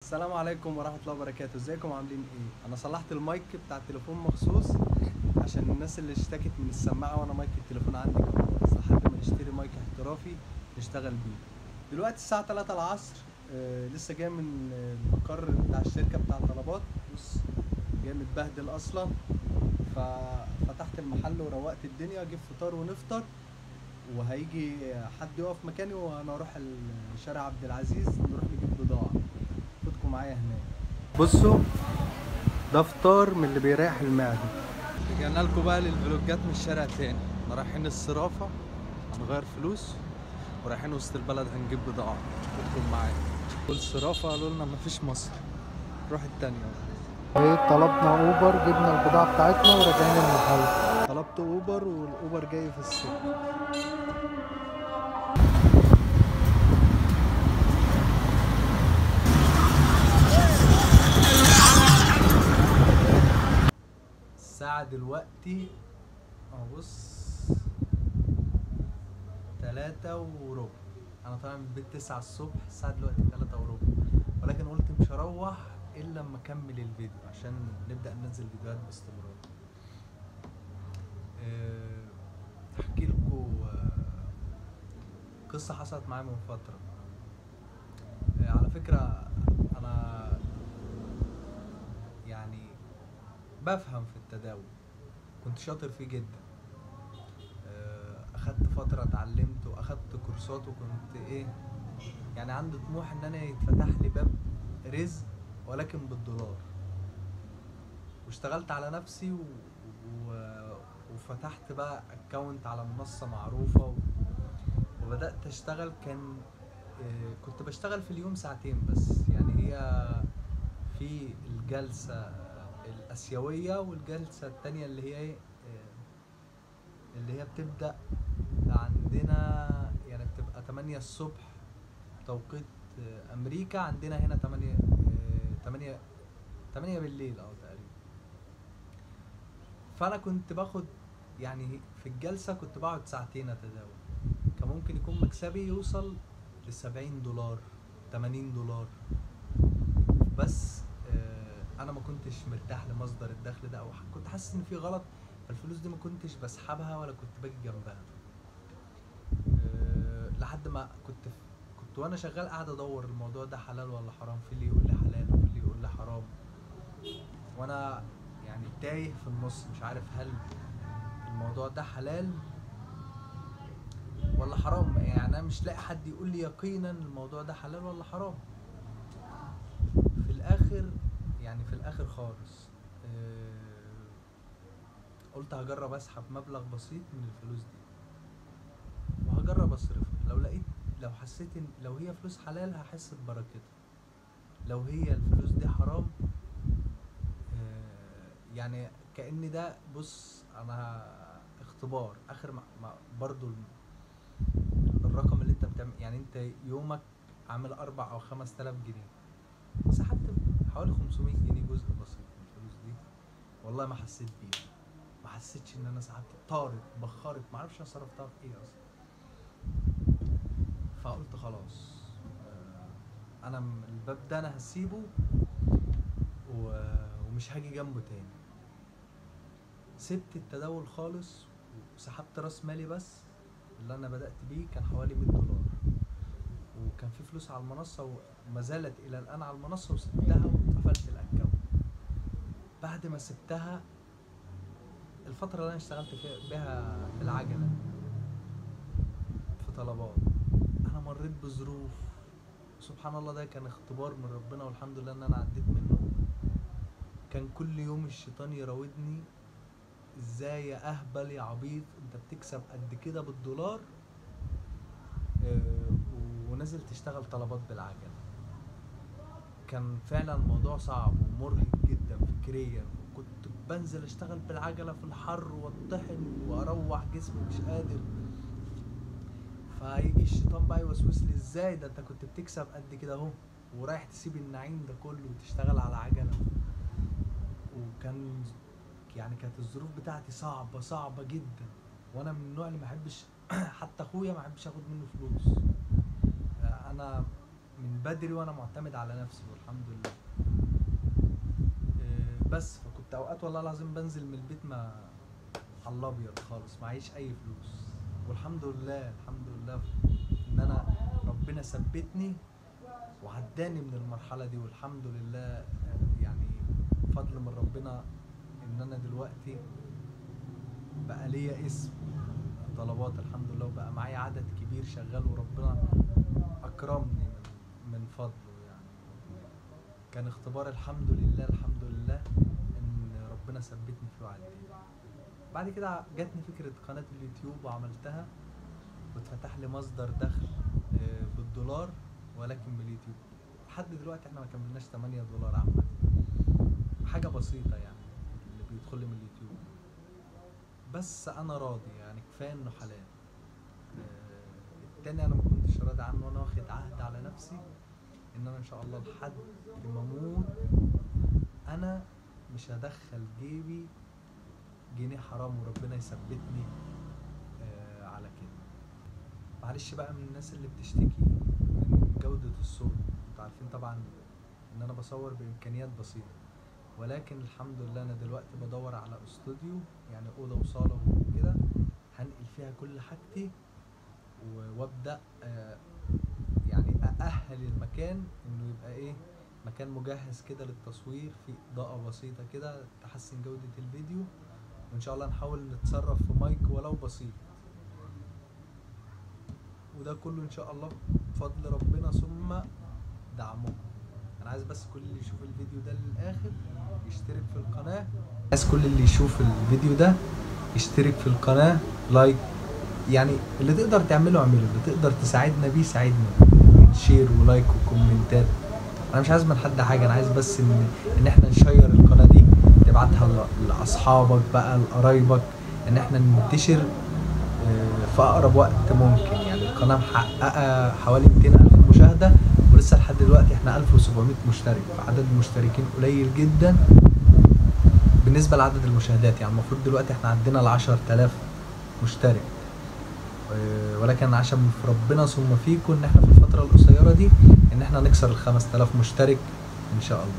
السلام عليكم ورحمة الله وبركاته. ازيكم عاملين ايه؟ انا صلحت المايك بتاع التليفون مخصوص عشان الناس اللي اشتكت من السماعة، وانا مايك التليفون عندي كان بايظ لحد ما نشتري مايك احترافي نشتغل بيه. دلوقتي الساعة 3 العصر، لسه جاي من المقر بتاع الشركة بتاع طلبات. بص جاي متبهدل اصلا، ففتحت المحل وروقت الدنيا، اجيب فطار ونفطر، وهيجي حد يقف مكاني وانا اروح شارع عبد العزيز نروح نجيب بضاعة. خدكم معايا هناك. بصوا ده فطار من اللي بيريح المعدة. رجعنا لكم بقى للفلوجات من الشارع تاني. احنا رايحين الصرافه هنغير فلوس، ورايحين وسط البلد هنجيب بضاعة. خدكم معايا. والصرافه قالوا لنا مفيش مصر، روح التانية. ايه طلبنا اوبر، جبنا البضاعة بتاعتنا وراجعين المحل. طلبت اوبر والاوبر جاي في السكة. الساعة دلوقتي ابص 3:15. انا طالع من البيت 9 الصبح، الساعة دلوقتي 3:15، ولكن قلت مش هروح الا لما اكمل الفيديو عشان نبدأ ننزل فيديوهات باستمرار. احكي لكم قصة حصلت معايا من فترة. على فكرة انا يعني بفهم في التداول، كنت شاطر فيه جدا. اخدت فترة اتعلمت واخدت كورسات، وكنت ايه يعني عندي طموح ان انا يتفتح لي باب رزق ولكن بالدولار. واشتغلت على نفسي وفتحت بقى account على منصة معروفة وبدأت اشتغل. كان كنت بشتغل في اليوم ساعتين بس، يعني هي في الجلسة الآسيوية والجلسة التانية اللي هي اللي هي بتبدأ عندنا يعني بتبقى 8 الصبح توقيت أمريكا، عندنا هنا 8 بالليل تقريبا. فأنا كنت باخد يعني في الجلسة كنت بقعد ساعتين أتداول، كان ممكن يكون مكسبي يوصل ل$70 $80 بس. انا ما كنتش مرتاح لمصدر الدخل ده، او كنت حاسس ان في غلط، فالفلوس دي ما كنتش بسحبها ولا كنت باجي جنبها. لحد ما كنت وانا شغال قاعد ادور الموضوع ده حلال ولا حرام، في اللي يقول لي حلال وفي اللي يقول لي حرام، وانا يعني تايه في النص مش عارف هل الموضوع ده حلال ولا حرام. يعني انا مش لاقي حد يقول لي يقينا الموضوع ده حلال ولا حرام. في الاخر يعني في الاخر خالص قلت هجرب اسحب مبلغ بسيط من الفلوس دي وهجرب اصرفها. لو لقيت، لو حسيت ان لو هي فلوس حلال هحس ببركتها، لو هي الفلوس دي حرام يعني كأن ده بص انا اختبار اخر ما برضو الرقم اللي انت بتعمل، يعني انت يومك عامل 4 أو 5000 جنيه، سحبت حوالي 500 جنيه جزء بسيط من الفلوس دي، والله ما حسيت بيها، ما حسيتش ان انا سحبت، طارت بخرت، ما اعرفش انا صرفتها في ايه اصلا. فقلت خلاص انا الباب ده انا هسيبه ومش هاجي جنبه تاني. سبت التداول خالص وسحبت راس مالي بس اللي انا بدأت بيه كان حوالي $100، وكان في فلوس على المنصة وما زالت الى الان على المنصة، وسبتها وقفلت ال account. بعد ما سبتها الفترة اللي انا اشتغلت فيها بها في العجلة في طلبات، انا مريت بظروف سبحان الله، ده كان اختبار من ربنا والحمد لله ان انا عديت منه. كان كل يوم الشيطان يراودني، ازاي يا اهبل يا عبيط انت بتكسب قد كده بالدولار ونازل تشتغل طلبات بالعجله. كان فعلا الموضوع صعب ومرهق جدا فكريا، وكنت بنزل اشتغل بالعجله في الحر واطحن واروح جسمي مش قادر. فهيجي الشيطان بقى يوسوس لي، ازاي ده انت كنت بتكسب قد كده اهو ورايح تسيب النعيم ده كله وتشتغل على عجله. وكان يعني كانت الظروف بتاعتي صعبة صعبة جدا، وانا من النوع اللي ما احبش حتى اخويا ما احبش اخد منه فلوس. انا من بدري وانا معتمد على نفسي والحمد لله. بس فكنت اوقات والله العظيم بنزل من البيت ما على الابيض خالص، معيش اي فلوس، والحمد لله الحمد لله ان انا ربنا ثبتني وعداني من المرحلة دي، والحمد لله. يعني فضل من ربنا ان انا دلوقتي بقى ليا اسم في طلبات الحمد لله، وبقى معايا عدد كبير شغال، وربنا اكرمني من فضله. يعني كان اختبار الحمد لله الحمد لله ان ربنا ثبتني فيه وعداني. بعد كده جاتني فكرة قناة اليوتيوب وعملتها، واتفتح لي مصدر دخل بالدولار، ولكن من اليوتيوب. لحد دلوقتي احنا ما كملناش 8 دولار عامة، حاجة بسيطة يعني اللي بيدخل لي من اليوتيوب، بس انا راضي يعني، كفاية انه حلال. التاني انا ما كنتش راضي عنه، وانا واخد عهد على نفسي ان انا ان شاء الله لحد ما اموت انا مش هدخل جيبي جنيه حرام، وربنا يثبتني على كده. معلش بقى من الناس اللي بتشتكي من جودة الصوت، انتوا عارفين طبعا ان انا بصور بامكانيات بسيطة، ولكن الحمد لله انا دلوقتي بدور على استوديو، يعني اوضة وصالة وكده، هنقل فيها كل حاجتي وابدأ يعني اأهل المكان انه يبقى ايه، مكان مجهز كده للتصوير، في اضاءة بسيطة كده تحسن جودة الفيديو، وان شاء الله نحاول نتصرف في مايك ولو بسيط. وده كله ان شاء الله بفضل ربنا ثم دعمكم. انا عايز بس كل اللي يشوف الفيديو ده للاخر يشترك في القناة، عايز كل اللي يشوف الفيديو ده يشترك في القناة، like، يعني اللي تقدر تعمله اعمله، اللي تقدر تساعدنا بيه ساعدنا بيه، share و like وكومنتات. انا مش عايز من حد حاجة، انا عايز بس ان احنا نشير القناة دي، تبعتها لاصحابك بقى، لقرايبك، ان احنا ننتشر في اقرب وقت ممكن. يعني القناة محققة حوالي 200,000 مشاهده، ولسه لحد دلوقتي احنا 1700 مشترك، فعدد المشتركين قليل جدا بالنسبة لعدد المشاهدات. يعني المفروض دلوقتي احنا عندنا ال 10,000 مشترك، ولكن عشان في ربنا ثم فيكم ان احنا في الفترة القصيرة دي ان احنا نكسر ال 5000 مشترك ان شاء الله.